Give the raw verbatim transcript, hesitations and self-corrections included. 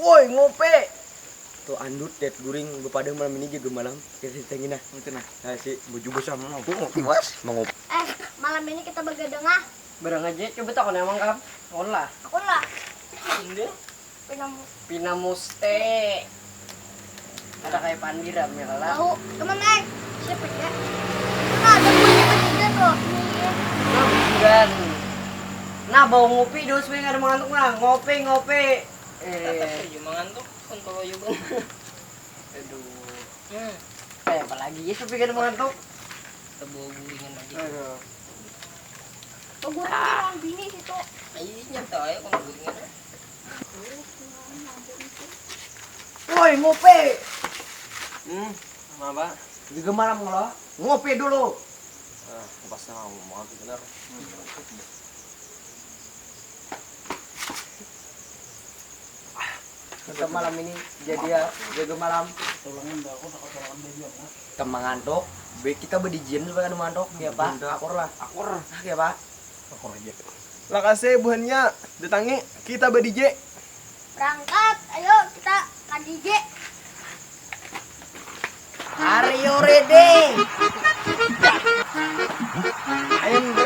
Woi, ngope. Tuh andut, det guring, bepadah malam ini jaga malam. Kita tengin nah. Itu nah. Nah, si baju besar mau ngopi, Mas. Mau ngopi. Eh, malam ini kita begadang ah. Barang aja, coba takon emang, Kak. Takon lah. Takon lah. Indah. Pinamu. Pinamuste. Ada kayak pandiram ya lah. Tahu, teman eh. Siapa ya? Nah, ada punya ketiga tuh. Nah, bukan. Nah, bau ngopi, dos, weh, ada mengantuk nah. Ngopi, ngopi. Eh. Tetap aja mengantuk, kontol aja, Bang. Aduh. Hmm. Eh, apalagi ya, tapi kada mengantuk. Kita bawa guringan lagi. Aduh. Bawa guringan, bini situ. Ayo, nyata aja kalau guringan. Woi, ngopi. Hmm, apa? Juga malam kalau ngopi dulu. Ah, pas mau mau benar. Kita malam ini jadi ya, jaga malam. Temangan dok, be kita bedijian supaya kada mantok, ya Pak? Benda. Akur lah. Akur. Ah, ya Pak? Akur aja. Lakase buhannya datangi kita badije. Berangkat, ayo kita kadije. Are you ready? I am